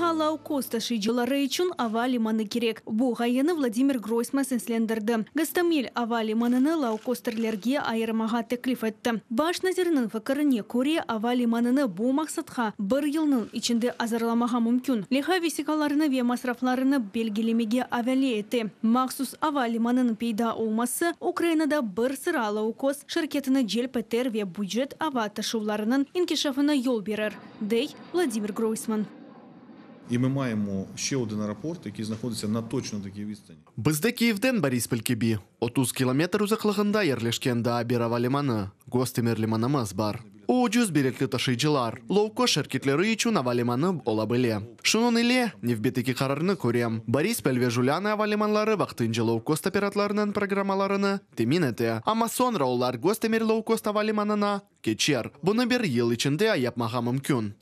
Ukrainağa loukost taşıyıcıları içün ava limanı kerek. Bu ğayeni Vladimir Groysman seslendirdi. Gostomel ava limanını loukosterlerge ayırmağa teklif etti. Baş nazirniñ fikirine köre, ava limanını bu maqsatqa bir yılnıñ içinde azırlamağa mümkün. Leyha vesiqalarını ve masraflarını belgilemege avale ete. Mahsus ava limanınıñ peyda olması Ukrainada bir sıra loukost şirketini celp eter ve bücet ava taşuvlarınıñ inkişafına yol berir, dey Vladimir Groysman. І ми маємо ще один аеропорт, який знаходиться на точно такій відстані. Bizde Kiyevden Borispol kibi 30 kilometr uzaqlığında yerleşken daa bir ava limanı, Gostomel limanımız bar. O, ucuz biletli taşıyıcılar, loukost şirketleri içün ava limanı ola bile. Şunıñ ile nevbetteki qararnı körem. Borispol ve Julânı ava limanları vaqtınca loukost operatorlarınıñ programmalarını temin ete. Amma soñra olar Gostomel loukost ava limanına keçer. Bunı bir yıl içinde yapmağa mümkün.